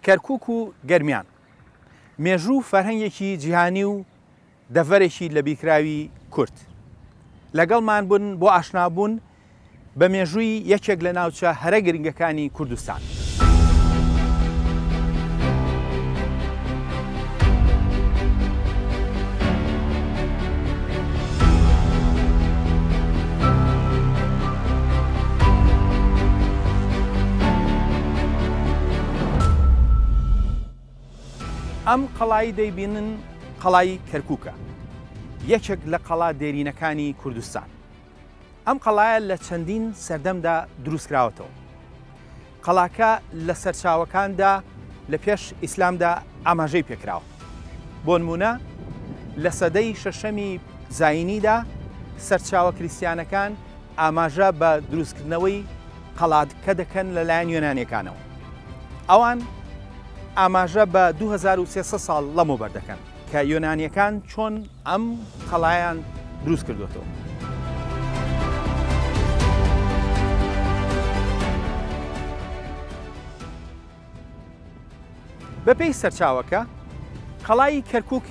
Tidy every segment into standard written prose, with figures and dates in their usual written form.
کەرکوک و گەرمیان مێژوو فەرهەنگێکی جیهانی و دەڤەرێکی لەبیرکراوی کورد. لەگەڵمان بن بۆ ئاشنابوون بە مێژووی یەکێک لە ناوچە هەرە گرنگەکانی کوردستان. ئەم قەڵای دەیبینن قەڵای کەرکووکە، یەکێک لە قەڵا دێرینەکانی کوردستان. ئەم قەڵایە لە چەندین سەردەمدا دروستکراوەتەوە. قەڵاکە لە سەرچاوەکاندا لە پێش ئیسلامدا ئاماژەی پێکراوە. بۆ نموونە لە سەدەی شەشەمی زایینیدا سەرچاوە کریستیانەکان ئاماژە بە دروستکردنەوەی قەڵاکە دەکەن لەلایەن یۆنانیەکانەوە. ئەوان ئاماژە بە 2300 ساڵ لەمەوبەر دەکەن کە یۆنانیەکان چۆن ئەم قەڵایان دروست کردوێتەوە. بەپێی سەرچاوەکە قەڵای کەرکک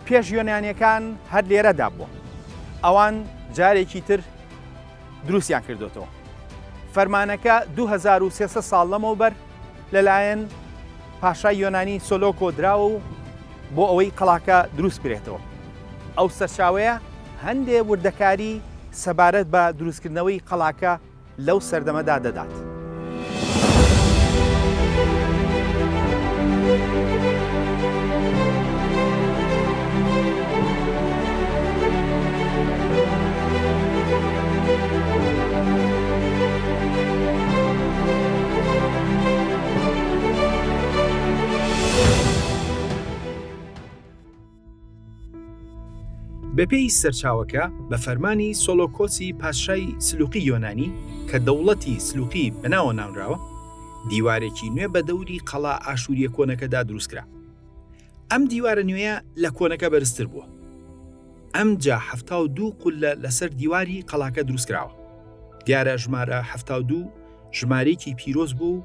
پێش یۆنانیەکان هەر لێرەدا بووە. ئەوان جارێکی تر دروستیان کردوێتەوە. فەرمانەکە 2300 ساڵ لەمەوبەر لەلایەن پاشای یۆنانی سۆلۆکۆ دراوە و بۆ ئەوەی قەڵاکە دروست بکرێتەوە. ئەو سەرچاوەیە هەندێ وردەکاری سەبارەت بە دروستکردنەوەی قەڵاکە لەو سەردەمەدا دەدات. بەپێی سەرچاوەکە، بە فەرمانی سۆلۆکۆسی پادشای سلوقی یۆنانی کە دەوڵەتی سلوقی بەناوە ناونراوە، دیوارێکی نوێ بە دەوری قەڵا ئاشوورییە کۆنەکەدا دروستکرا. ئەم دیوارە نوێیە لە کۆنەکە بەرزتر بووە. ئەمجا 72 قوللە لەسەر دیواری قەڵاکە دروستکراوە. دیارە ژمارە 72 ژمارەیەکی پیرۆز بوو و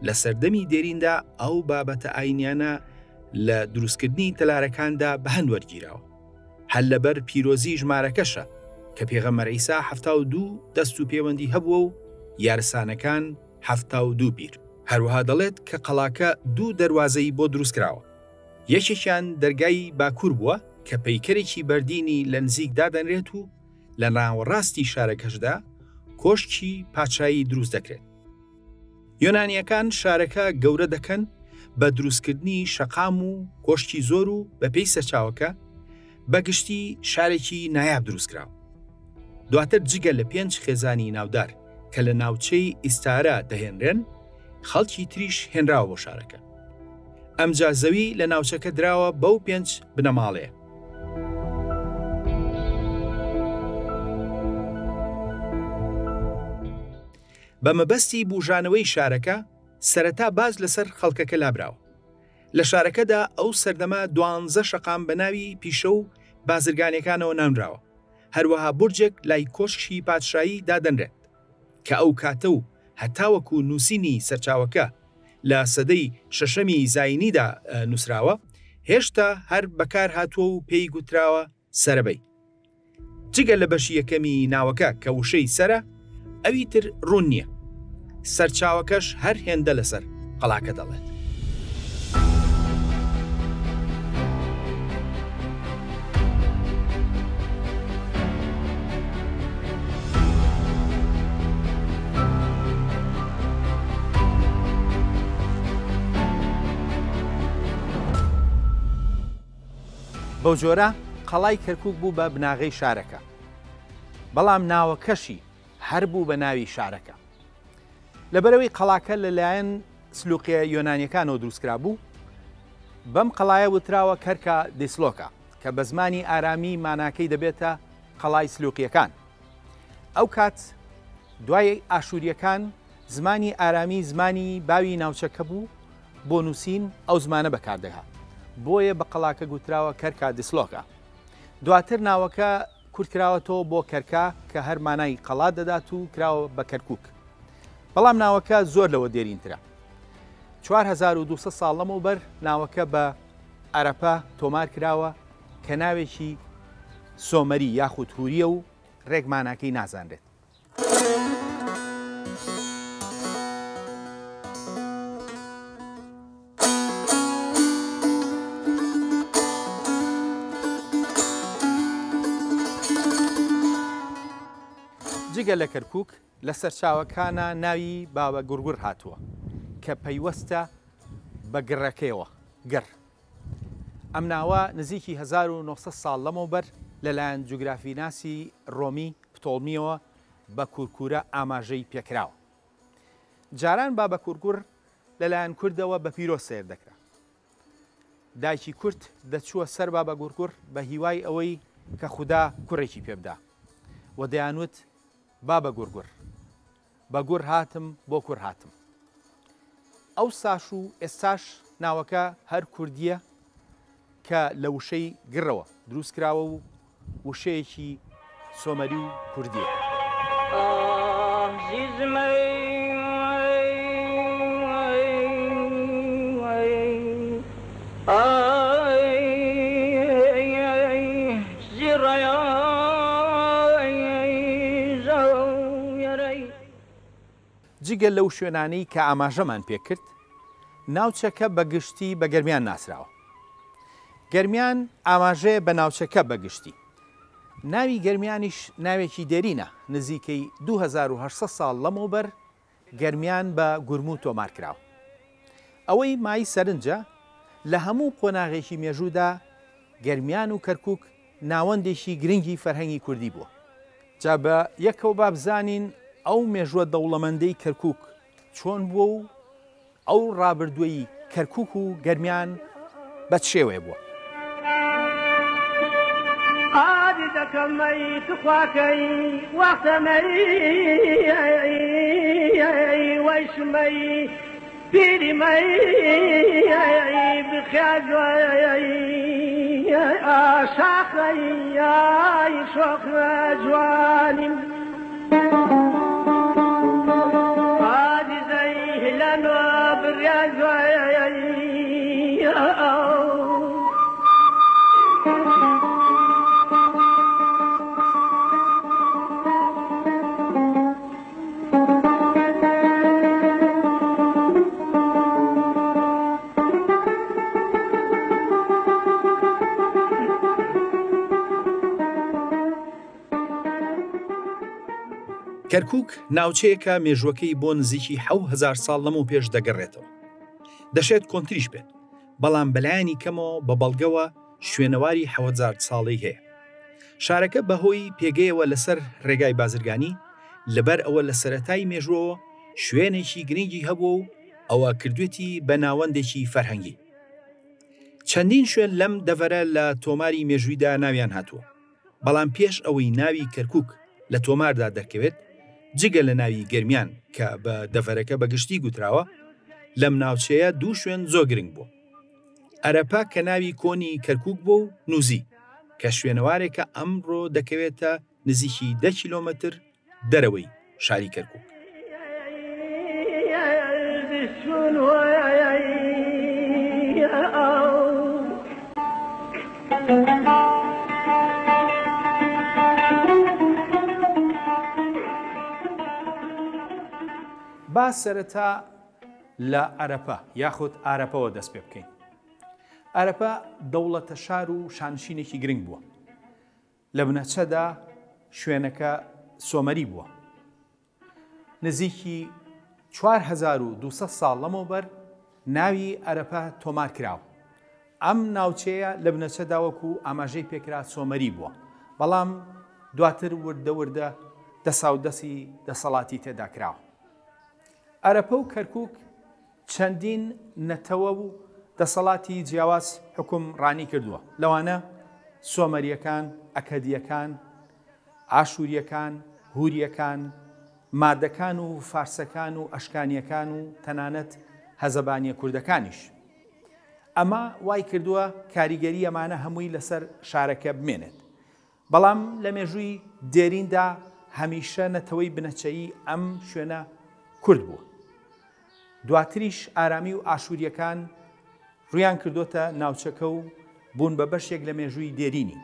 لە سەردەمی دێریندا ئەو بابەتە ئاینیانە لە دروستکردنی تەلارەکاندا بە هەند وەرگیراوە. هەر لەبەر پیرۆزی ژمارەکەشە کە پێغەمبەر عیسا 72 دەست و پێوەندی هەبووە و یارسانەکان 72 بیر. هەروەها دەڵێت کە قەڵاکە دوو دەروازەی بۆ دروستکراوە. یەکێکیان دەرگای باکوور بووە کە پەیکەرێکی بەردینی لە نزیک دادەنرێت و لە ناوەڕاستی شارەکەشدا کۆشکی پادشایی دروست دەکرێت. یۆنانییەکان شارەکە گەورە دەکەن بە دروستکردنی شەقام و کۆشکی زۆر و بەپێی سەرچاوەکە بە گشتی شارێکی نایاب دروستکراوە. دواتر جگە لە پێنج خێزانی ناودار کە لە ناوچەی ئیستارە دەهێنرێن، خەڵکی تریش هێنراوە بۆ شارەکە. ئەمجا زەوی لە ناوچەکە دراوە بەو پێنج بنەماڵەیە. بە مەبەستی بوژانەوەی شارەکە، سەرەتا باج لەسەر خەڵکەکە لابراوە. لە شارەکەدا ئەو سەردەمە دوانزە شەقام بە ناوی پیشە و بازرگانیەکانەوە نانراوە، هەروەها بورجێک لای کۆشکی پادشایی دادەنرێت، کە ئەو کاتە و هەتاوەکو نووسینی سەرچاوەکە لە سەدەی شەشەمی زایینیدا نووسراوە، هێشتا هەر بەکار هاتووە و پێی گوتراوە سەرەبەی. جگە لە بەشی یەکەمی ناوەکە کە وشەی سەرە، ئەوی تر ڕوون نییە. سەرچاوەکەش هەر هێندە لەسەر قەڵاکە دەڵێت. بەو جۆرە قەڵای کەرکوک بوو بە بناغەی شارەکە، بەڵام ناوەکەشی هەر بوو بە ناوی شارەکە. لەبەرئەوەی قەڵاکە لەلایەن سلوقیە یۆنانیەکانەوە دروستکرابوو، بەم قەڵایە وتراوە کەرکا دیسلۆکا، کە بە زمانی ئارامی ماناکەی دەبێتە قەڵای سلوقیەکان. ئەو کات دوای ئاشوریەکان زمانی ئارامی زمانی باوی ناوچەکە بوو، بۆ نووسین ئەو زمانە بەکاردەهات، بۆیە بە قەڵاکە گوتراوە کەرکا دیسلۆکا. دواتر ناوەکە کورتکراوەتەوە بۆ کەرکا کە هەر مانای قەڵا دەدات و کراوە بە کەرکووک. بەڵام ناوەکە زۆر لەوە دێرینترە. 4200 ساڵ لەمەوبەر ناوەکە بە ئەرەپە تۆمار کراوە کە ناوێکی سۆمەری یاخود هوریە و ڕێک ماناکەی نازانرێت. جگە لە کەرکووک، لە سەرچاوەکانا ناوی باوە گوڕگوڕ هاتووە کە پەیوەستە بە گڕەکەیەوە، گڕ. ئەم ناوە نزیکی 1900 ساڵ لەمەوبەر لەلایەن جوگرافیناسی ڕۆمی پتۆڵمییەوە بە کورکورە ئاماژەی پێکراوە. جاران بابە کورکور لەلایەن کوردەوە بە پیرۆز سەیر دەکرا. دایکی کورد دەچووە سەر بابە گوڕگوڕ بە هیوای ئەوەی کە خودا کوڕێکی پێ بدا و دەیانوت بابە گوڕگوڕ بە گوڕ هاتم بۆ کوڕ هاتم. ئەوساش و ئێستاش ناوەکە هەر کوردییە کە لە وشەی گڕەوە دروست کراوە و وشەیەکی سۆمەری و کوردییە. جگە لەو شوێنانەی کە ئاماژەمان پێکرد، ناوچەکە بە گشتی بە گەرمیان ناسراوە. گەرمیان ئاماژەیە بە ناوچەکە بە گشتی. ناوی گەرمیانیش ناوێکی دێرینە، نزیکەی 2800 ساڵ لەمەوبەر گەرمیان بە گورموو تۆمار کراوە. ئەوەی مایەی سەرنجە، لە هەموو قۆناغێکی مێژوودا گەرمیان و کەرکووک ناوەندێکی گرنگی فەرهەنگی کوردی بووە. جا بە یەکەوە با بزانین ئەو مێژووە دەوڵەمەندەی کەرکووک چۆن بووە و ئەو ڕابردووەی کەرکووک و گەرمیان بە چ شێوەیە بووە. ئادی دەکەم ئەی توخواکەی وەختەمەی وەیشمەی پیری مەی بخیاجوەی شاخەی شۆخ جوانیم کەرکوک ناوچەیەکە مێژووەکەی بۆ نزیکی 7000 ساڵ لەمەو پێش دەگەڕێتەوە. دەشێت کۆنتریش بێت، بەڵام بەلایەنی کەمەوە بە بەڵگەوە شوێنەواری 7000 ساڵەی هەیە. شارەکە بەهۆی پێگەیەوە لەسەر ڕێگای بازرگانی، لەبەر ئەوە لە سەرەتای مێژووەوە شوێنێکی گرنگی هەبووە و ئەوە کردوێتی بە ناوەندێکی فەرهەنگی. چەندین شوێن لەم دەڤەرە لە تۆماری مێژوویدا ناویان هاتووە، بەڵام پێش ئەوەی ناوی کەرکووک لە تۆماردا دەرکەوێت، جگە لە ناوی گەرمیان کە بە دەڤەرەکە بە گشتی گوتراوە، لەم ناوچەیە دوو شوێن زۆر گرنگ بووە. ئەرەپە کە ناوی کۆنی کەرکووک بووە و نوزی کە شوێنەوارێکە ئەمڕۆ دەکەوێتە نزیکی دە کیلۆمەتر دەرەوەی شاری کەرکووک. با سەرەتا لە ئەرەپە یاخود ئارەپەوە دەست پێ بکەین. ئەرەپە دەوڵەتە شار و شانشینێکی گرنگ بووە. لە بنەچەدا شوێنەکە سۆمەری بووە. نزیکی 4200 ساڵ لەمەوبەر ناوی ئەرەپە تۆمار کراوە. ئەم ناوچەیە لە بنەچەدا وەکو ئاماژەی پێکرا سۆمەری بووە، بەڵام دواتر وردە وردە دەساودەسی دەسەڵاتی تێدا کراوە. ئەرەپە و کەرکووک چەندین نەتەوە و دەسەڵاتی جیاواز حوکمڕانی کردووە، لەوانە سۆمەرییەکان، ئەکەدییەکان، ئاشوورییەکان، هورییەکان، مادەکان و فارسەکان و ئەشکانییەکان و تەنانەت هەزەبانییە کوردەکانیش. ئەمە وای کردووە کاریگەری ئەمانە هەمووی لەسەر شارەکە بمێنێت. بەڵام لە مێژووی دێریندا هەمیشە نەتەوەی بنەچەیی ئەم شوێنە کورد بووە. دواتریش ئارامی و ئاشوورییەکان ڕوویان کردۆتە ناوچەکە و بوون بە بەشێک لە مێژووی دێرینی.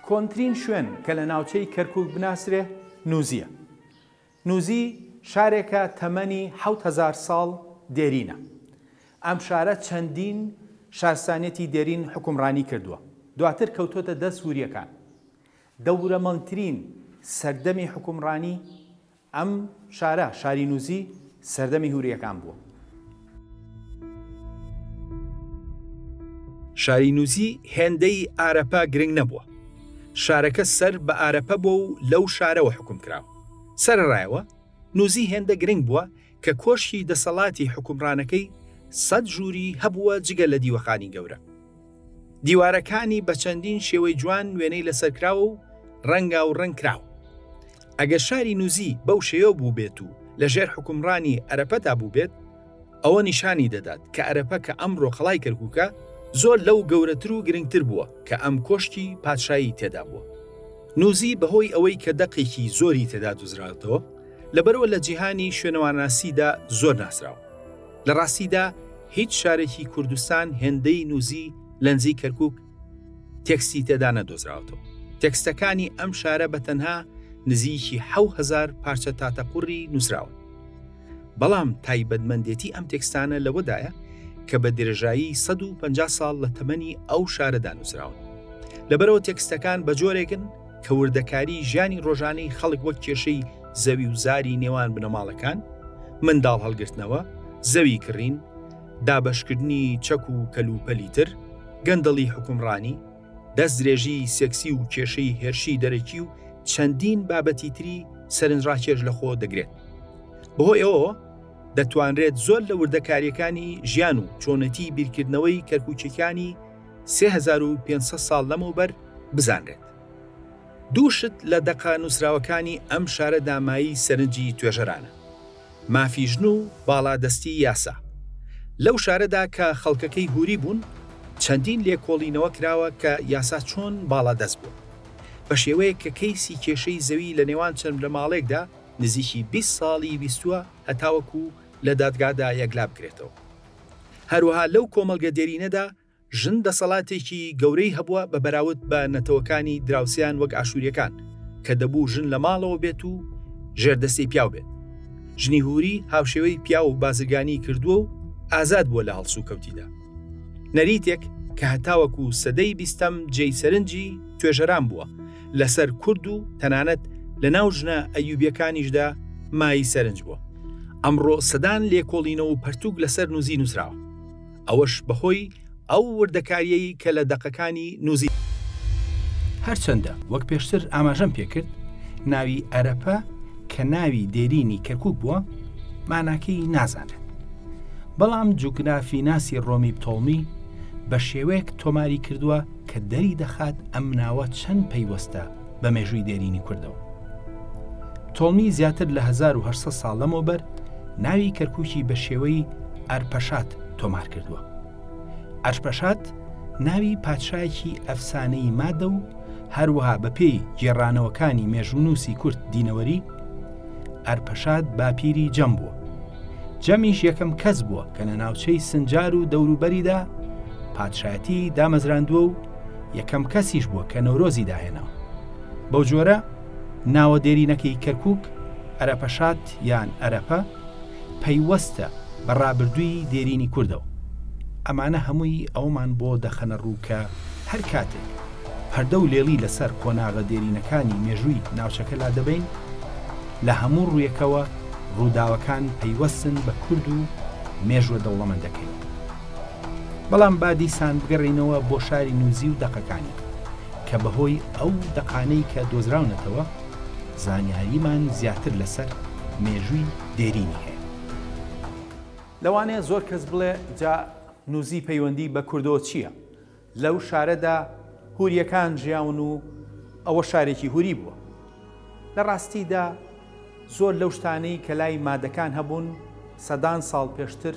کۆنترین شوێن کە لە ناوچەی کەرکووک بناسرێ نووزییە. نووزی شارێکە تەمەنی 7000 ساڵ دێرینە. ئەم شارە چەندین شارستانیەتی دێرین حوکمڕانی کردووە. دواتر کەوتۆتە دەست هورییەکان. دەورەمەندترین سەردەمی حوکمڕانی ئەم شارە، شاری نوزی، سەردەمی هورییەکان بووە. شاری نوزی هێندەی ئارەپە گرنگ نەبووە. شارەکە سەر بە ئارەپە بووە و لەو شارەوە حوکم کراوە. سەرەڕایەوە، نوزی هێندە گرنگ بووە کە کۆشکی دەسەڵاتی حوکمڕانەکەی سەد ژووری هەبووە جگە لە دیوەخانی گەورە. دیوارەکانی بە چەندین شێوەی جوان وێنەی لەسەر کراوە و ڕەنگاو ڕەنگ کراوە. ئەگەر شاری نوزی بەو شێوە بووبێت و لە ژێر حوکمڕانی ئەرەپەدا بووبێت، ئەوە نیشانی دەدات کە ئەرەپە کە ئەمڕۆ قەڵای کەرکوکە زۆر لەو گەورەتر و گرنگتر بووە کە ئەم کۆشکی پادشایی تێدا بووە. نوزی بەهۆی ئەوەی کە دەقێکی زۆری تێدا دۆزراوەتەوە، لەبەرئەوە لە جیهانی شوێنەوارناسیدا زۆر ناسراوە. لە ڕاستیدا هیچ شارێکی کوردستان هێندەی نوزی لەنزیک کەرکوک تێکستی تێدا نەدۆزراوەتەوە. تێکستەکانی ئەم شارە بە تەنها نزیکی 7000 پارچە تاتەقوڕی نووسراون. بەڵام تایبەتمەندێتی ئەم تێکستانە لەوەدایە کە بە درێژایی 150 ساڵ لە تەمەنی ئەو شارەدا نووسراون. لەبەرئەوە تێکستەکان بە جۆرێکن کە وردەکاری ژیانی ڕۆژانەی خەڵک وەک کێشەی زەوی و زاری نێوان بنەماڵەکان، منداڵ هەڵگرتنەوە، زەوی کڕین، دابەشکردنی چەک و کەلوپەلی تر، گەندەڵی حوکمڕانی، دەستدرێژیی سێکسی و کێشەی هێرشی دەرەکی و چەندین بابەتی تری سەرنجڕاکێش لەخۆ دەگرێت. بەهۆی ئەوەوە دەتوانرێت زۆر لە وردەکارییەکانی ژیان و چۆنێتی بیرکردنەوەی کەرکوکییەکانی 3500 ساڵ لەمەوبەر بزانرێت. دوو شت لە دەقە نووسراوەکانی ئەم شارەدا مایەی سەرنجی توێژەرانە، مافی ژن و باڵادەستی یاسا. لەو شارەدا کە خەڵکەکەی هوری بوون، چەندین لێکۆڵینەوە کراوە کە یاسا چۆن باڵادەست بووە. بە شێوەیەک کە کەیسی کێشەی زەوی لە نێوان چەند بنەماڵەیەکدا نزیکی 20 ساڵی ویستووە هەتاوەکو لە دادگادا یەکلا بکرێتەوە. هەروەها لەو کۆمەڵگە دێرینەدا ژن دەسەڵاتێکی گەورەی هەبووە بە بەراورد بە نەتەوەکانی دراوسێیان وەک ئاشوورییەکان کە دەبوو ژن لە ماڵەوە بێت و ژێردەستەی پیاو بێت. ژنی هوری هاوشێوەی پیاو بازرگانی کردووە و ئازاد بووە لە هەڵسوکەوتیدا. نەریتێک کە هەتاوەکو سەدەی بیستەم جێی سەرنجی توێژەران بووە لەسەر کورد و تەنانەت لە ناو ژنە ئەیوبیەکانیشدا مایەی سەرنج بووە. ئەمڕۆ سەدان لێکۆڵینەوە و پەرتوک لەسەر نوزی نووسراوە. ئەوەش بەهۆی ئەو وردەکارییەی کە لە دەقەکانی نوزی. هەرچەندە وەک پێشتر ئاماژەم پێکرد ناوی ئەرەپە کە ناوی دێرینی کەرکوک بووە ماناکەی نازانرێت بەڵام جوگرافیناسی ڕۆمی پتۆڵمی بە شێوەیەک تۆماری کردووە کە دەری دەخات ئەم ناوە چەند پەیوەستە بە مێژووی دێرینی کوردەوە. پتۆڵمی زیاتر لە 1800 ساڵ لەمەوبەر ناوی کەرکوکی بە شێوەی ئەرپەشات تۆمار کردووە. ئەرپەشات ناوی پادشایەکی ئەفسانەی مادە و هەروەها بەپێی گێڕانەوەکانی مێژوونووسی کورد دینەوەری، ئەرپەشاد باپیری جەم بووە. جەمیش یەکەم کەس بووە کە لە ناوچەی سنجار و دەوروبەریدا پادشایەتی دامەزراندووە و یەکەم کەسیش بووە کە نەورۆزی داهێناوە. بەو جۆرە ناوە دێرینەکەی کەرکووک، ئەرەپەشات یان ئەرەپە، پەیوەستە بە ڕابردووی دێرینی کوردەوە. ئەمانە هەمووی ئەوەمان بۆ دەخەنە ڕوو کە هەر کاتێک پەردە و لێڵی لەسەر قۆناغە دێرینەکانی مێژووی ناوچەکە لادەبەین، لە هەموو ڕوویەکەوە ڕووداوەکان پەیوەستن بە کورد و مێژووە دەوڵەمەندەکەیەوە. بەڵام با دیسان بگەڕێینەوە بۆ شاری نوزی و دەقەکانی، کە بەهۆی ئەو دەقانەی کە دۆزراونەتەوە، زانیاریمان زیاتر لەسەر مێژووی دێرینی هەیە. لەوانەیە زۆر کەس بڵێ جا نوزی پەیوەندی بە کوردەوە چییە؟ لەو شارەدا هورییەکان ژیاون و ئەوە شارێکی هوری بووە. لە ڕاستیدا زۆر لەو شتانەی کە لای مادەکان هەبوون سەدان ساڵ پێشتر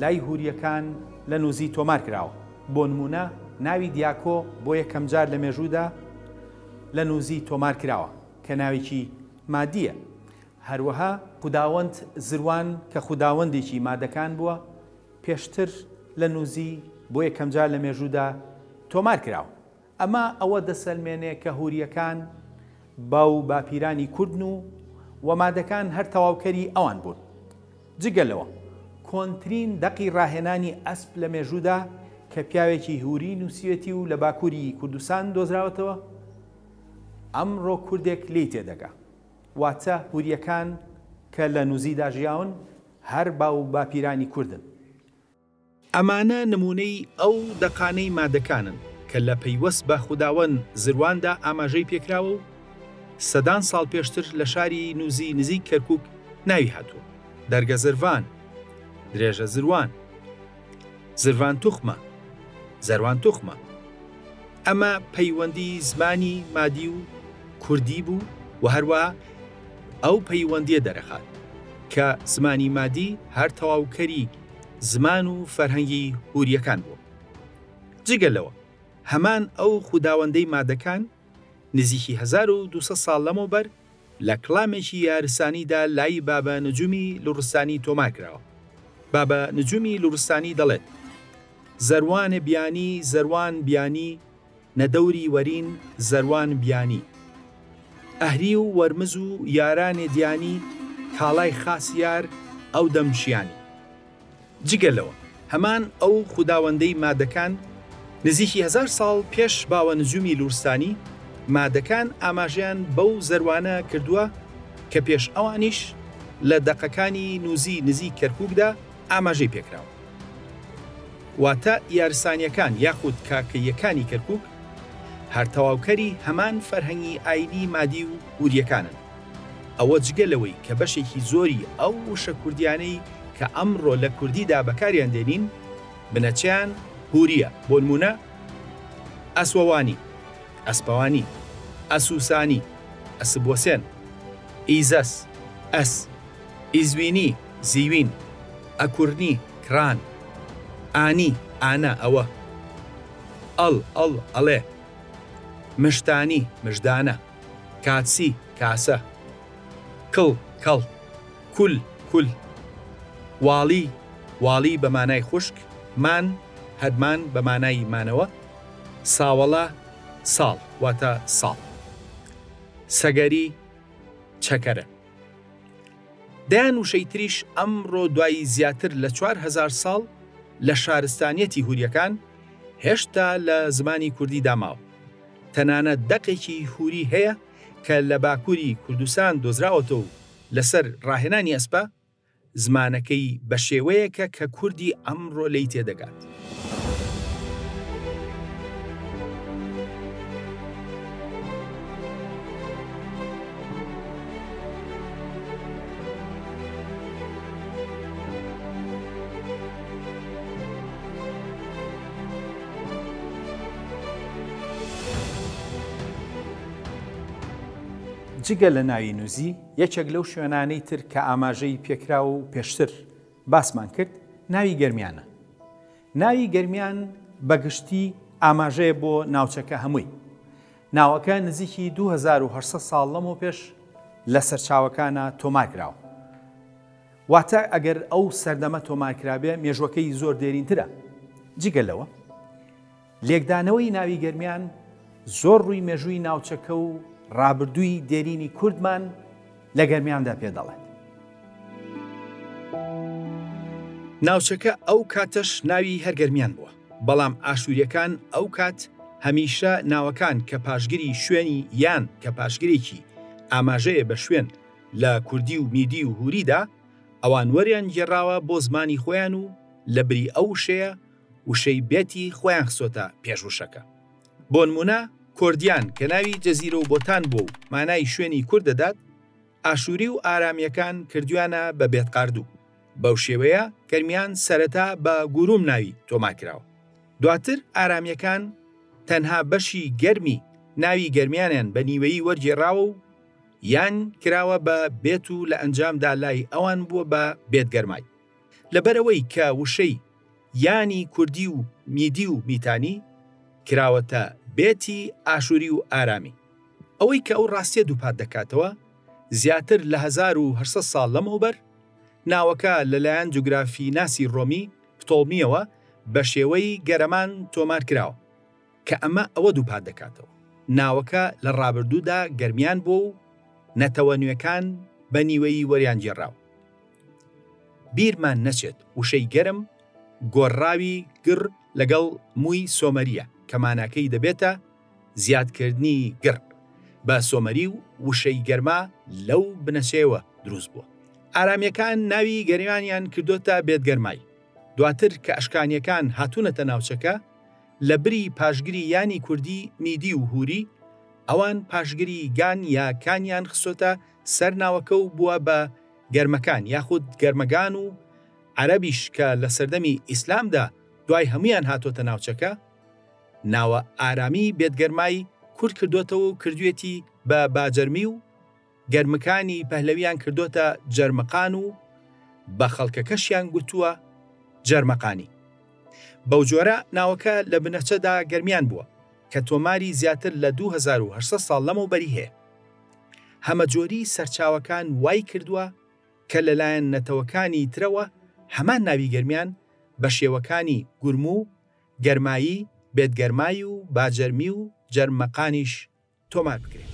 لای هورییەکان لە نوزی تۆمار کراوە. بۆ نموونە ناوی دیاکۆ بۆ یەکەمجار لە مێژوودا لە نوزی تۆمار کراوە. کە ناوێکی مادییە. هەروەها خوداوەند زروان کە خوداوەندێکی مادەکان بووە، پێشتر لە نوزی بۆ یەکەمجار لە مێژوودا تۆمار کراوە. ئەمە ئەوە دەسەلمێنێ کە هورییەکان باو باپیرانی کوردن و و مادەکان هەر تەواوکەری ئەوان بوون. جگە لەوە کۆنترین دەقی ڕاهێنانی ئەسپ لە مێژوودا کە پیاوێکی هوری نووسیوێتی و لە باکووری کوردستان دۆزراوەتەوە، ئەمڕۆ کوردێک لێی تێدەگا. واتە هورییەکان کە لە نوزیدا ژیاون هەر باو باپیرانی کوردن. ئەمانە نموونەی ئەو دەقانەی مادەکانن کە لە پەیوەست بە خوداوەند زرواندا ئاماژەی پێکراوە و سەدان ساڵ پێشتر لە شاری نوزی نزیک کەرکوک ناوی هاتووە، دەرگە زرڤان، درێژە زروان، زرڤان توخمە، زەروان توخمە. ئەمە پەیوەندی زمانی مادی و کوردی بوو و هەروەها ئەو پەیوەندییە دەرەخات کە زمانی مادی هەر تەواوکەری زمان و فەرهەنگی هورییەکان بووە. جگە لەوە هەمان ئەو خوداوەندەی مادەکان نزیکی 1200 ساڵ لەمەوبەر لە کڵامێکی یارسانیدا لای بابە نجومی لوڕستانی تۆمار کراوە. بابە نجومی لوڕستانی دەڵێت، زەروان بیانی زەروان بیانی نە دەوری وەرین زەروان بیانی. ئەهری و وەرمز و یارانێ دیانی کاڵای خاس یار ئەو دەم ژیانی. جگە لەوە هەمان ئەو خوداوەندەی مادەکان نزیکی هەزار ساڵ پێش باوە نجومی لورستانی، مادەکان ئاماژەیان بەو زەروانە کردووە کە پێش ئەوانیش لە دەقەکانی نوزی نزیک کەرکوکدا ئاماژەی پێکراوە. واتە یارسانیەکان یاخود کاکەییەکانی کەرکوک هەر تەواوکەری هەمان فەرهەنگی ئاینی مادی و هوریەکانن. ئەوە جگە لەوەی کە بەشێکی زۆری ئەو وشە کوردیانەی کە ئەمڕۆ لە کوردیدا بەکاریان دێنین بنەچەیان هوریە، بۆنمونە، ئەسوەوانی، ئەسپەوانی، ئەسوسانی، ئەسبوەسێن، ئیزەس، ئەس، ئیزوینی، زیوین، ئەکورنی، کران، ئانی، ئانە، ئەوە، ئەڵ، ئەڵ، ئەڵێ، مشتانی، مژدانە، کاتسی، کاسە، کڵ، کەڵ، کول، کول، واڵی، واڵی بە مانای خوشک، مان، هەرمان بە مانای مانەوە، ساوەڵە، ساڵ، واتە ساڵ. سەگەری، چەکەرە. دەیان وشەی تریش ئەمڕۆ دوای زیاتر لە 4000 ساڵ لە شارستانیەتی هوریەکان هێشتا لە زمانی کوردیدا ماوە. تەنانەت دەقێکی هوری هەیە کە لە باکوری کوردستان دۆزراوەتەوە و لەسەر ڕاهێنانی ئەسپە، زمانەکەی بە شێوەیەکە کە کوردی ئەمڕۆ لێی تێدەگات. جگە لە ناوی نوزی، یەکێک لەو شوێنانەی تر کە ئاماژەی پێکرا و پێشتر باسمان کرد، ناوی گەرمیانە. ناوی گەرمیان بە گشتی ئاماژەیە بۆ ناوچەکە هەمووی. ناوەکە نزیکی 2800 ساڵ لەمەوپێش لە سەرچاوەکانا تۆمار کراوە. واتە ئەگەر ئەو سەردەمە تۆمار کرابێ مێژوەکەی زۆر دێرینترە. جگە لەوە لێکدانەوەی ناوی گەرمیان زۆر ڕووی مێژووی ناوچەکە و ڕابردووی دێرینی کوردمان لە گەرمیاندا پێ دەڵێت. ناوچەکە ئەو کاتەش ناوی هەر گەرمیان بووە، بەڵام ئاشوورییەکان ئەو کات هەمیشە ناوەکان کە پاشگری شوێنی یان کە پاشگرێکی ئاماژەیە بە شوێن لە کوردی و میدی و هوریدا ئەوان وەریان گێڕاوە بۆ زمانی خۆیان و لە بری ئەو وشەیە وشەی بێتی خۆیان خستۆتە پێش وشەکە. بۆنمونە کۆردیان کە ناوی جەزیرە و بۆتان بووە و مانای شوێنی کورد دەدات، ئاشوری و ئارامیەکان کردویانە بە بێتقاردوو. بەو شێوەیە گەرمیان سەرەتا بە گوروم ناوی تۆمار کراوە. دواتر ئارامیەکان تەنها بەشی گەرمی ناوی گەرمیانیان بە نیوەیی وەرگێڕاوە و یان کراوە بە بێت و لە ئەنجامدا لای ئەوان بووە بە بێتگەرمای. لەبەرئەوەی کە وشەی یانی کوردی و میدی و میتانی کراوەتە بێتی ئاشوری و ئارامی. ئەوەی کە ئەو ڕاستیە دووپات دەکاتەوە، زیاتر لە 1800 ساڵ لەمەوبەر، ناوەکە لەلایەن جوگرافیناسی ڕۆمی پتۆڵمییەوە بە شێوەی گەرەمان تۆمار کراوە، کە ئەمە ئەوە دووپات دەکاتەوە، ناوەکە لە ڕابردوودا گەرمیان بووە و نەتەوە نوێکان بە نیوەیی وەریانگێڕاوە. بیرمان نەچێت وشەی گەرم گۆڕراوی گڕ لەگەڵ مووی سۆمەرییە کە ماناکەی دەبێتە زیادکردنی گڕ بە سۆمەری و وشەی گەرما لەو بنەچەیەوە دروست بووە. ئارامییەکان ناوی گەرمیانیان کردۆتە بێتگەرمای. دواتر کە ئەشکانییەکان هاتوونەتە ناوچەکە، لە بری پاشگری یانی کوردی میدی و هوری، ئەوان پاشگری گان یا کانیان خستۆتە سەر ناوەکە و بووە بە گەرمەکان یاخود گەرمەگان و عەرەبیش کە لە سەردەمی ئیسلامدا دوای هەموویان هاتۆتە ناوچەکە، ناوە ئارامی بێتگەرمای کورت کردۆتەوە و کردوێتی بە باجەرمی و گەرمکانی پەهلەویان کردۆتە جەرمقان و بە خەڵکەکەشیان گوتووە جەرمەقانی. بەوجۆرە ناوەکە لە بنەچەدا گەرمیان بووە کە تۆماری زیاتر لە 2800 ساڵ لەمەوبەری هەیە. هەمەجۆری سەرچاوەکان وای کردووە کە لەلایەن نەتەوەکانی ترەوە هەمان ناوی گەرمیان بە شێوەکانی گورموو، گەرمایی، بێتگەرمای و باجەرمی و جەرمەقانیش تۆمار بکرێت.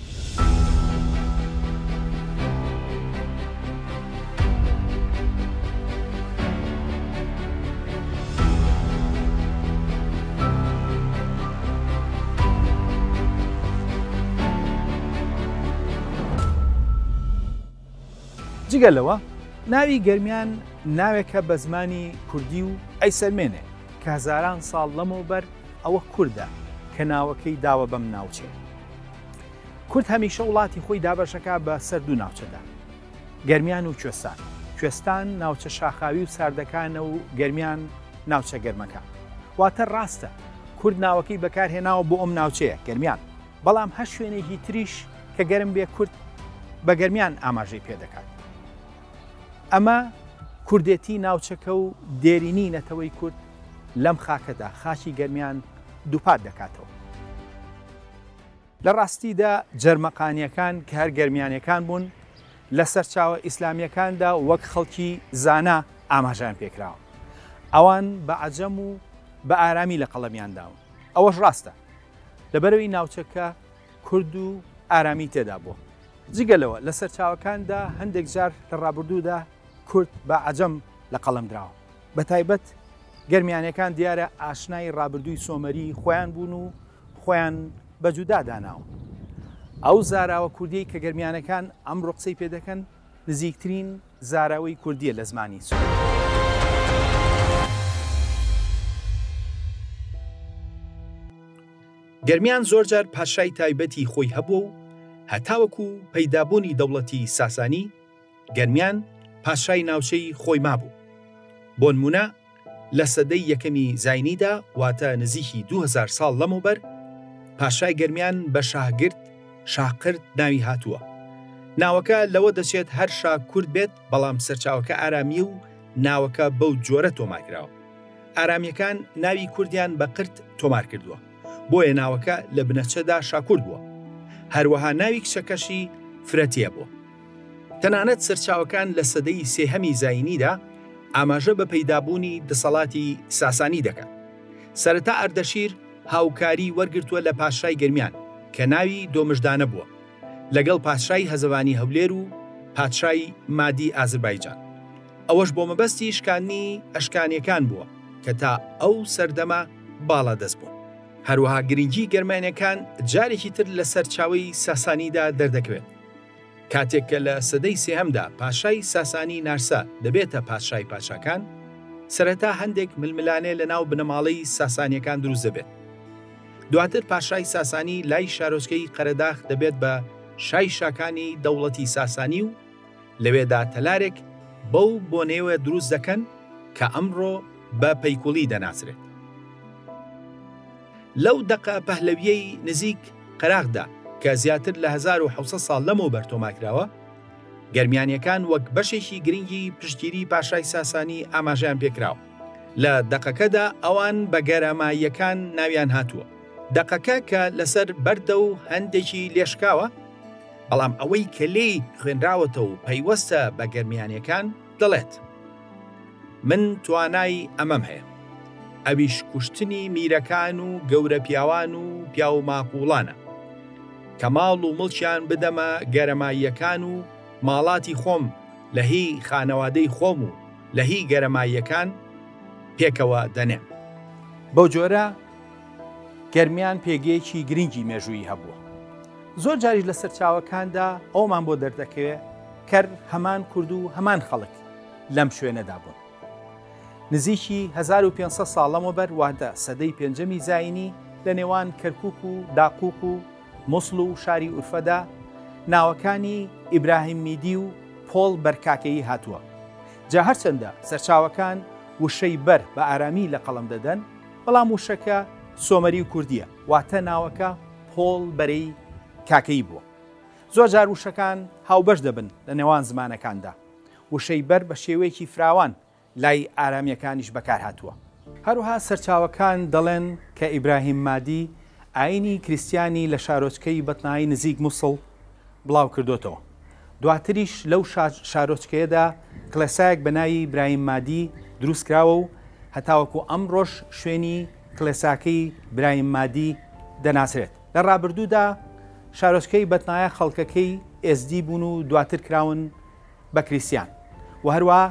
جگە لەوە ناوی گەرمیان ناوێکە بە زمانی کوردی و ئەیسەلمێنێ کە هەزاران ساڵ لەمەوبەر ئەوە کوردە کە ناوەکەی داوە بەم ناوچەیە. کورد هەمیشە وڵاتی خۆی دابەشەکا بە سەر دوو ناوچەدا، گەرمیان و کوێستان. کوێستان ناوچە شاخاوی و ساردەکانە و گەرمیان ناوچە گەرمەکان. واتە ڕاستە کورد ناوەکەی بەکار هێناوە بۆ ئەم ناوچەیە، گەرمیان، بەڵام هەر شوێنێکی تریش کە گەرم بێ کورد بە گەرمیان ئاماژەی پێ دەکات. ئەمە کوردێتی ناوچەکە و دێرینی نەتەوەی کورد لەم خاکەدا، خاکی گەرمیان دووپات دەکاتەوە. لە ڕاستیدا جەرمەقانییەکان کە هەر گەرمیانییەکان بوون، لە سەرچاوە ئیسلامییەکاندا وەک خەڵکی زانا ئاماژەیان پێکراوە. ئەوان بە عەجەم و بە ئارامی لە قەڵەمیان داون. ئەوەش ڕاستە. لەبەرئەوەی ناوچەکە کورد و ئارامی تێدا بووە. جگە لەوە لە سەرچاوەکاندا هەندێک جار لە ڕابردوودا کورد بە عەجەم لە قەڵەم دراوە. بە تایبەت گەرمیانیەکان دیارە ئاشنای ڕابردووی سۆمەری خۆیان بوون و خۆیان بە جودا داناوە. ئەو زاراوە کوردیەی کە گەرمیانەکان ئەمڕۆ قسەی پێ دەکەن نزیکترین زاراوەی کوردیە لە زمانی سۆمەری. گەرمیان زۆرجار پادشای تایبەتی خۆی هەبووە و هەتاوەکو پەیدابوونی دەوڵەتی ساسانی، گەرمیان پادشای ناوچەی خۆی مابوو. بۆنموونە لە سەدەی یەکەمی زاینیدا واتە نزیکی 2000 ساڵ لەمەوبەر پاشای گەرمیان بە شاهگرد، شاهقرد، ناوی هاتووە. ناوەکە لەوە دەچێت هەر شا کورد بێت بەڵام سەرچاوەکە ئارامییە و ناوەکە بەو جۆرە تۆمارکراوە. ئارامییەکان ناوی کوردیان بە قرت تۆمار کردووە، بۆیە ناوەکە لە بنەچەدا شاکورد بووە. هەروەها ناوی کچەکەشی فرەتیە بووە. تەنانەت سەرچاوەکان لە سەدەی سێهەمی زایینیدا ئاماژە بە پەیدابوونی دەسەڵاتی ساسانی دەکەن. سەرەتا ئەردەشیر هاوکاری وەرگرتووە لە پادشای گەرمیان کە ناوی دۆمژدانە بووە، لەگەڵ پادشای هەزەوانی هەولێر و پادشای مادی ئازربایجان. ئەوەش بۆ مەبەستی شکاندنی ئەشکانیەکان بووە کە تا ئەو سەردەمە باڵادەست بوون. هەروەها گرنگی گەرمانیەکان جارێکی تر لە سەرچاوەی ساسانیدا دەردەکەوێت. کاتێک کە لە سەدەی سێهەمدا پاشای ساسانی نارسا دەبێتە پادشای پادشاکان، سەرەتا هەندێک ململانێ لە ناو بنەماڵەی ساسانیەکان دروست دەبێت. دواتر پاشای ساسانی لای شارۆچکەی قەرەداخ دەبێت بە شای شاکانی دەوڵەتی ساسانی و لەوێدا تەلارێک بەو بۆنەیەوە دروست دەکەن کە ئەمڕۆ بە پەیکوڵی دەناسرێت. لەو دەقە پەهلەوییەی نزیک قەراغدا کە زیاتر لە 1700 ساڵ لەمەوبەر تۆمارکراوە، گەرمیانییەکان وەک بەشێکی گرنگی پشتگیری پاشای ساسانی ئاماژەیان پێکراوە. لە دەقەکەدا ئەوان بە گەرەماییەکان ناویان هاتووە. دەقەکە کە لەسەر بەردە و هەندێکی لێشکاوە، بەڵام ئەوەی کە لێی خوێنراوەتە و پەیوەستە بە گەرمیانیەکان دەڵێت، من توانای ئەمەم هەیە، ئەویش کوشتنی میرەکان و گەورە پیاوان و پیاوماقوڵانە، کە ماڵ و مڵکیان بدەمە گەرەماییەکان و ماڵاتی خۆم لە هی خانەوادەی خۆم و لە هی گەرەماییەکان پێکەوە دەنێم. بەو جۆرە گەرمیان پێگەیەکی گرنگی مێژوویی هەبووە. زۆر جاریش لە سەرچاوەکاندا ئەومان بۆ دەردەکەوێ کەر هەمان کورد و هەمان خەڵک لەم شوێنەدا بوون. نزیکی 1500 ساڵ لەمەوبەر واتە سەدەی پێنجەمی زایینی لە نێوان کەرکوک و داقوق و موسڵ و شاری ئورفەدا ناوەکانی ئیبراهیم میدی و پۆڵ بەرکاکەیی هاتووە. جا هەرچەندە سەرچاوەکان وشەی بەر بە ئارامی لە قەڵەم دەدەن، بەڵام وشەکە سۆمەری و کوردییە، واتە ناوەکە پۆڵ بەرەی کاکەیی بووە. زۆرجار وشەکان هاوبەش دەبن لە نێوان زمانەکاندا. وشەی بەر بە شێوەیەکی فراوان لای ئارامییەکانیش بەکار هاتووە. هەروەها سەرچاوەکان دەڵێن کە ئیبراهیم مادی ئایینی کریستیانی لە شارۆچکەی بەتنای نزیک موسڵ بڵاو کردۆتەوە. دواتریش لەو شارۆچکەیەدا کڵێسایەک بە ناوی برایم مادی دروست کراوە و هەتاوەکو ئەمڕۆش شوێنی کڵێساکەی برایم مادی دەناسرێت. لە ڕابردوودا شارۆچکەی بەتنایە خەڵکەکەی ئێزدی بوون و دواتر کراون بە کریستیان و هەروەها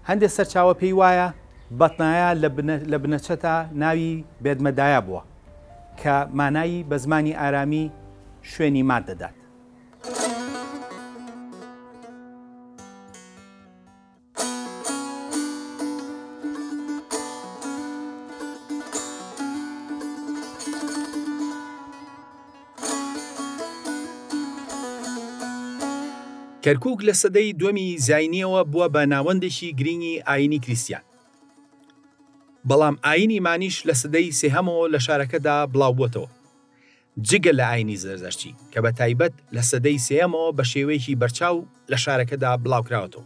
هەندێک سەرچاوە پێی وایە بەتنایا لە بنەچەتا ناوی بێدمەدایا بووە کە مانای بە زمانی ئارامی شوێنی ماد دەدات. کەرکوک لە سەدەی دووەمی زاینییەوە بووە بە ناوەندێکی گرینگی ئایینی کریستیان. بەڵام ئایینی مانیش لە سەدەی سێهەمەوە لە شارەکەدا بڵاوبووەتەوە. جگە لە ئایینی زەردەشتی کە بە تایبەت لە سەدەی سێیەمەوە بە شێوەیەکی بەرچاو لە شارەکەدا بڵاوکراوەتەوە.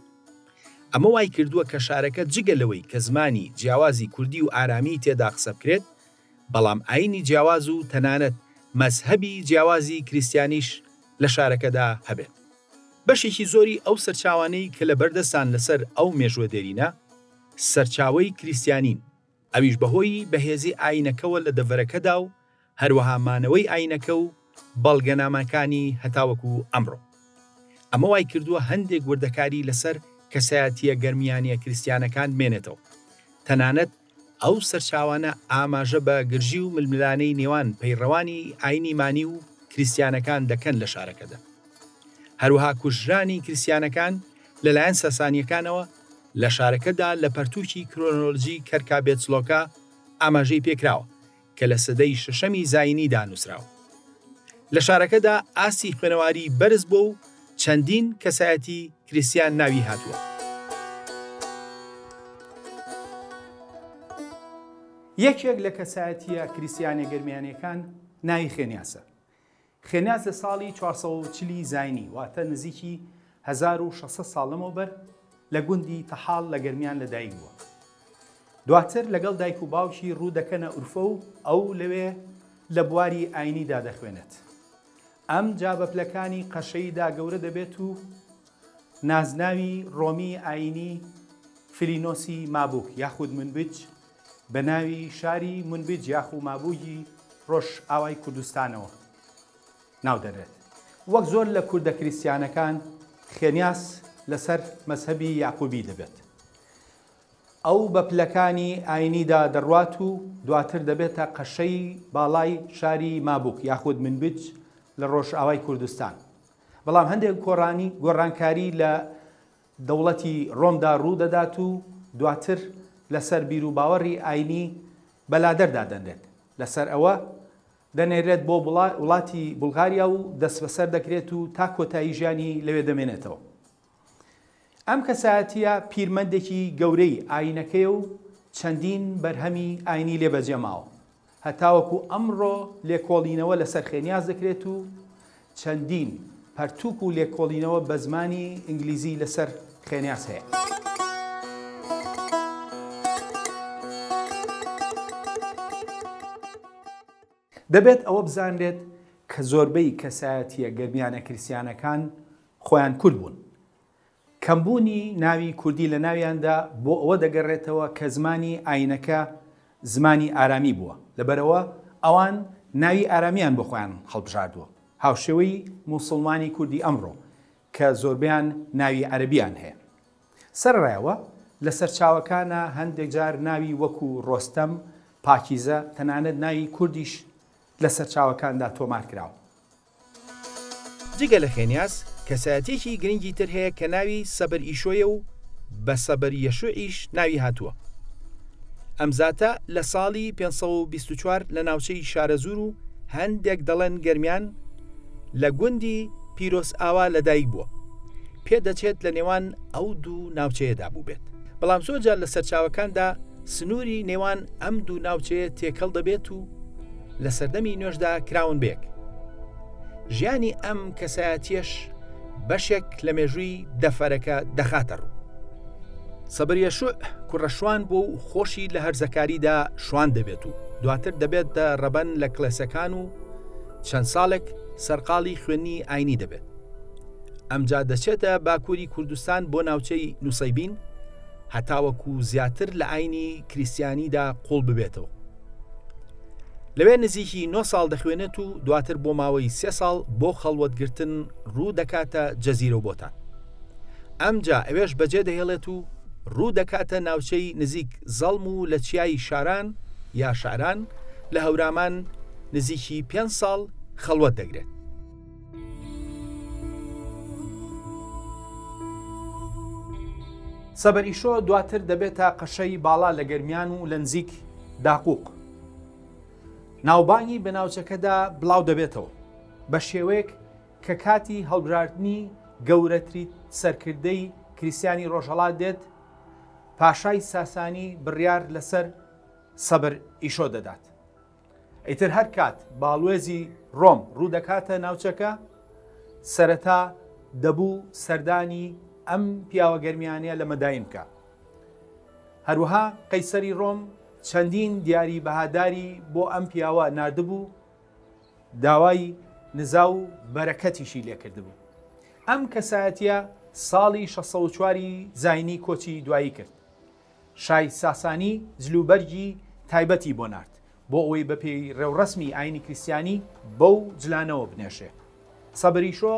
ئەمە وای کردووە کە شارەکە جگە لەوەی کە زمانی جیاوازی کوردی و ئارامیی تێدا قسە بکرێت، بەڵام ئایینی جیاواز و تەنانەت مەزهەبی جیاوازی کریستیانیش لە شارەکەدا هەبێت. بەشێکی زۆری ئەو سەرچاوانەی کە لەبەردەستان لەسەر ئەو مێژووە دێرینە، سەرچاوەی کریستیانین، ئەویش بەهۆی بەهێزی ئایینەکەوە لە دەڤەرەکەدا و هەروەها مانەوەی ئایینەکە و بەڵگەنامەکانی هەتاوەکو ئەمڕۆ. ئەمە وایکردووە هەندێک وردەکاری لەسەر کەسایەتییە گەرمیانییە کریستیانەکان بمێنێتەوە، تەنانەت ئەو سەرچاوانە ئاماژە بە گرژی و ململانێی نێوان پەیڕەوانی ئاینی مانی و کریستیانەکان دەکەن لە شارەکەدا. هەروەها کوژرانی کریستیانەکان لەلایەن ساسانییەکانەوە لە شارەکەدا لە پەرتووکی کرۆنۆلجی کەرکابێتسلۆکا ئاماژەی پێکراوە کە لە سەدەی شەشەمی زایینیدا نووسراوە. لە شارەکەدا ئاستی خوێنەواری بەرز بووە و چەندین کەسایەتی کریستیان ناوی هاتووە. یەکێک لە کەسایەتییە کریستیانە گەرمیانییەکان ناوی خێنیاسە. خێنیاس لە ساڵی 440 ی زاینی واتە نزیکی 1600 ساڵ لەمەوبەر لە گوندی تەحاڵ لە گەرمیان لەدایک بووە. دواتر لەگەڵ دایک و باوکی ڕوو دەکەنە ئورفە و ئەو لەوێ لە بواری ئاینیدا دەخوێنێت. ئەمجا بە پلەکانی قەشەییدا گەورە دەبێت و نازناوی ڕۆمی ئایینی فلینۆسی مابوک یاخود منبج بە ناوی شاری منبج یاخو مابوگی ڕۆژئاوای کوردستانەوە ناو دەنرێت. وەک زۆر لە کوردە کریستیانەکان خێنیاس لەسەر مەزهەبی یاقوبی دەبێت. ئەو بە پلەکانی ئاینیدا دەڕوات و دواتر دەبێتە قەشەی باڵای شاری مابوک یاخود منبج لە ڕۆژئاوای کوردستان. بەڵام هەندێک گۆڕانی گۆڕانکاری لە دەوڵەتی ڕۆمدا ڕوو دەدات و دواتر لەسەر بیروباوەڕی ئاینی بە لادەر دادەنرێت. لەسەر ئەوە دەنێرێت بۆ وڵاتی بوڵغاریا و دەستبەسەر دەکرێت و تا کۆتایی ژیانی لەوێ دەمێنێتەوە. ئەم کەسایەتییە پیرمەندێکی گەورەی ئایینەکەیە و چەندین بەرهەمی ئایینی لێ بەجێ ماوە. هەتاوەکو ئەمڕۆ لێکۆڵینەوە لەسەر خێنیاس دەکرێت و چەندین پەرتووک و لێکۆڵینەوە بە زمانی ئینگلیزی لەسەر خێنیاس هەیە. دەبێت ئەوە بزانرێت کە زۆربەی کەسایەتییە گەرمیانە کریستیانەکان خۆیان کورد بوون. کەمبوونی ناوی کوردی لە ناویاندا بۆ ئەوە دەگەڕێتەوە کە زمانی ئایینەکە زمانی ئارامی بووە، لەبەرئەوە ئەوان ناوی ئارامییان بۆ خۆیان هەڵبژاردووە، هاوشێوەی موسڵمانی کوردی ئەمڕۆ کە زۆربەیان ناوی عەرەبییان هەیە. سەرەڕای ئەوە، لە سەرچاوەکانا هەندێک جار ناوی وەکوو ڕۆستەم، پاکیزە، تەنانەت ناوی کوردیش لە سەرچاوەکاندا تۆمار کراوە. جگە لە خێنیاس، کەسایەتییەکی گرنگی تر هەیە کە ناوی سەبر ئیشۆیە و بە سەبر یەشوعیش ناوی هاتووە. ئەم زاتە لە ساڵی 524 لە ناوچەی شارەزوور و هەندێک دەڵێن گەرمیان لە گوندی پیرۆزئاوا لەدایک بووە. پێدەچێت لە نێوان ئەو دوو ناوچەیەدا بووبێت. بەڵام زۆر جار لە سەرچاوەکاندا سنووری نێوان ئەم دوو ناوچەیە تێکەڵ دەبێت و لە سەردەمی نوێشدا کراون بێک. ژیانی ئەم کەسایەتیەش بەشێک لە مێژووی دەفەرەکە دەخاتە ڕوو. سەبر یەشوع کوڕە شوان بوو و خۆشی لە هەرزەکاریدا شوان دەبێت و دواتر دەبێتە ڕەبەن لە کڵێسەکان و چەند ساڵێک سەرقاڵی خوێندنی ئاینی دەبێت. ئەمجا دەچێتە باکووری کوردستان بۆ ناوچەی نوسەیبین هەتاوەکو زیاتر لە ئاینی کریسیانیدا قوڵ ببێتەوە. لەوێ نزیکی نۆ ساڵ دەخوێنێت و دواتر بۆ ماوەی سێ ساڵ بۆ خەڵوەتگرتن ڕوو دەکاتە جەزیرە و بۆتان. ئەمجا ئەوێش بەجێ دەهێڵێت و ڕوو دەکاتە ناوچەی نزیک زەڵم و لە چیای شاران یا شاران لە هەورامان نزیکی پێنج ساڵ خەڵوەت دەگرێت. سەبر ئیشۆ دواتر دەبێتە قەشەی باڵا لە گەرمیان و لە نزیک داقوق. ناوبانگی بە ناوچەکەدا بڵاو دەبێتەوە، بە شێوەیەک کە کاتی هەڵبژاردنی گەورەتریت سەرکردەی کریستیانی ڕۆژهەڵات دێت، پاشای ساسانی بڕیار لەسەر سەبر ئیشۆ دەدات. ئیتر هەر کات باڵوێزی ڕۆم ڕوو دەکاتە ناوچەکە، سەرەتا دەبوو سەردانی ئەم پیاوە گەرمیانە لە مەداین بکا. هەروەها قەیسەری ڕۆم چەندین دیاری بەهاداری بۆ ئەم پیاوە ناردبوو، داوای نزا و بەرەکەتیشی لێکردبوو. ئەم کەسایەتییە ساڵی 604 ی زاینی کۆچی دوایی کرد. شای ساسانی جلوبەرگی تایبەتی بۆ نارد، بۆ ئەوەی بەپێی ڕێوڕەسمی ئایینی کریستیانی بەو جلانەوە بنێژێ. سەبریشۆ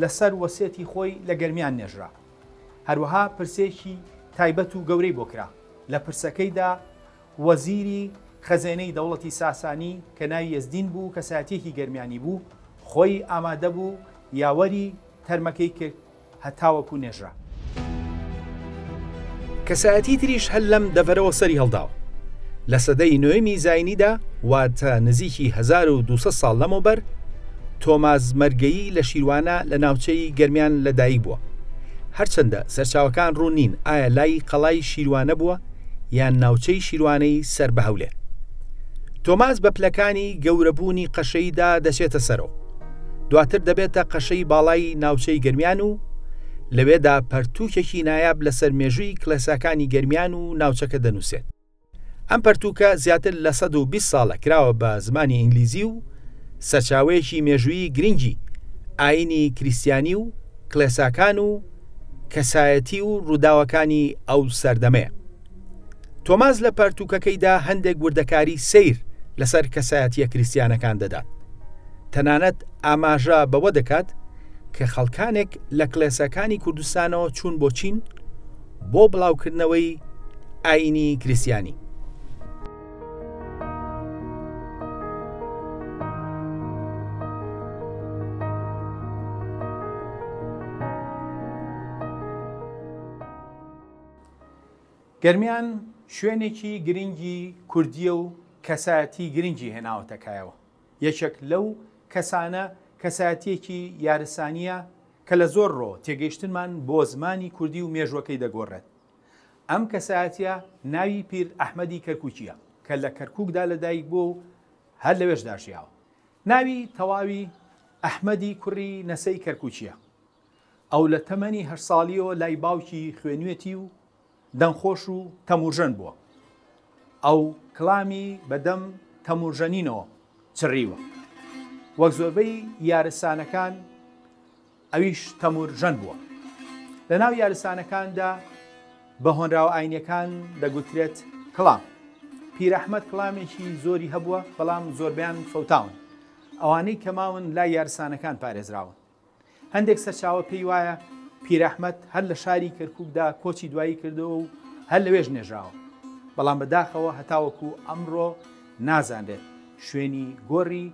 لەسەر وەسێتی خۆی لە گەرمیان نێژرا. هەروەها پرسێکی تایبەت و گەورەی بۆ کرا. لە پرسەکەیدا وەزیری خەزێنەی دەوڵەتی ساسانی کە ناوی یەزدین بوو، کەسایەتییەکی گەرمیانی بوو، خۆی ئامادە بوو، یاوەری تەرمەکەی کرد. هەتاوەکو نێژرا. کەسایەتی تریش هەر لەم دەڤەرەوە سەری هەڵداوە. لە سەدەی نۆیەمی زاینیدا واتە نزیکی 1200 ساڵ لەمەوبەر، تۆماز مەرگەیی لە شیروانە لە ناوچەی گەرمیان لە دایک بووە. هەرچەندە سەرچاوەکان ڕوون نین ئایا لای قەڵای شیروانە بووە یان ناوچەی شیروانەی سەر بە هەولێر. تۆماز بە پلەکانی گەورەبوونی قەشەییدا دەچێتە سەرەوە. دواتر دەبێتە قەشەی باڵای ناوچەی گەرمیان و لەوێدا پەرتووکێکی نایاب لەسەر مێژووی کڵێساکانی گەرمیان و ناوچەکە دەنووسێت. ئەم پەرتووکە زیاتر لە 120 ساڵە کراوە بە زمانی ئینگلیزی و سەرچاوەیەکی مێژوویی گرنگی ئایینی کریستیانی و کڵێساکان و کەسایەتی و ڕووداوەکانی ئەو سەردەمەیە. تۆماس لە پەرتووکەکەیدا هەندێک وردەکاری سەیر لەسەر کەسایەتییە کریستیانەکان دەدات. تەنانەت ئاماژە بەوە دەکات کە خەڵکانێک لە کڵێساکانی کوردستانەوە چوون بۆ چین بۆ بڵاوکردنەوەی ئایینی کریستیانی. گەرمیان شوێنێکی گرنگی کوردییە و کەسایەتی گرنگی هێناوەتە کایەوە. یەکێک لەو کەسانە کەسایەتییەکی یارسانییە کە لە زۆر ڕۆ تێگەیشتنمان بۆ زمانی کوردی و مێژووەکەی دەگۆڕێت. ئەم کەسایەتییە ناوی پیر ئەحمەدی کەرکووکییە کە لە کەرکووکدا لەدایک بووە و هەر لەوێشدا ژیاوە. ناوی تەواوی ئەحمەدی کوڕی نەسەی کەرکووکییە. ئەو لە تەمەنی هەشت ساڵییەوە لای باوکی خوێنوێتی و دەنگخۆش و تەموورژەن بووە. ئەو کڵامی بە دەم تەموورژەنینەوە چڕیوە. وەک زۆربەی یارسانەکان ئەویش تەموورژەن بووە. لە ناو یارسانەکاندا بە هۆنراوە ئاینیەکان دەگوترێت کڵام. پیرەحمەد کڵامێکی زۆری هەبووە، بەڵام زۆربەیان فەوتاون. ئەوانەی کە ماون لای یارسانەکان پارێزراون. هەندێک سەرچاوە پێی وایە پیرەحمەد هەر لە شاری کەرکووکدا کۆچی دوایی کردووە و هەر لەوێش نێژراوە. بەڵام بەداخەوە هەتاوەکو ئەمڕۆ نازانرێت شوێنی گۆڕی.